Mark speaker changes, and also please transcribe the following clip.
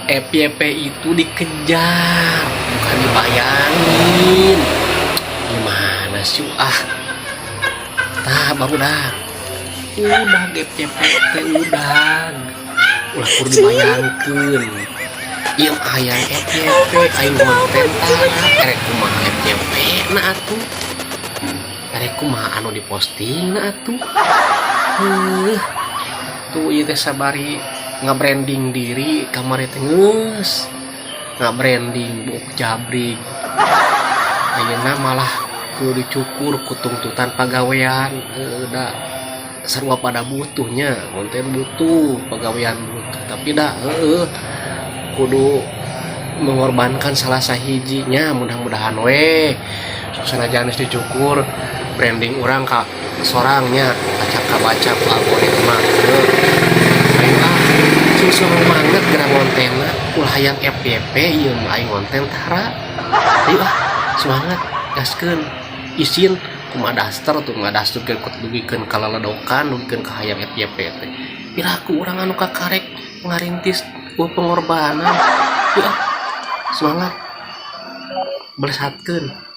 Speaker 1: FYP itu dikejar, bukan dibayangin. Gimana sih? Ah, tah, barudak, udah FYP teh udah, ulah kur dibayangkeun. Ieu hayang FYP, aing konten tara. Erek kumaha FYP na atuh? Erek kumaha anu diposting na atuh? Heuh, tuh ieu teh sabari nge-branding diri. Kamari teh geus nge-branding buuk jabrik, ayeuna malah kudu dicukur ku tuntutan pagawean. Heuh, da sarua pada butuhnya konten, butuh pagawean, butuh, tapi dah heueuh kudu mengorbankan salah sahijinya. Mudah-mudahan we sanajan geus dicukur, branding urang ka sorangnya kaca kabaca ku algoritma. Heuh, ayo ah, sing semangat geura ngontenna. Ulah hayang FYP, ieu mah aing ngonten tara. Ayo ah, semangat, gaskeun. Isin kumaha daster tuh, kumaha daster ge dugikeun ka leledokan, dugikeun ka hayang FYP teh. Piraku urang anu kakarek ngarintis pengorbanan. Yuk ah, semangat, belesatkeun.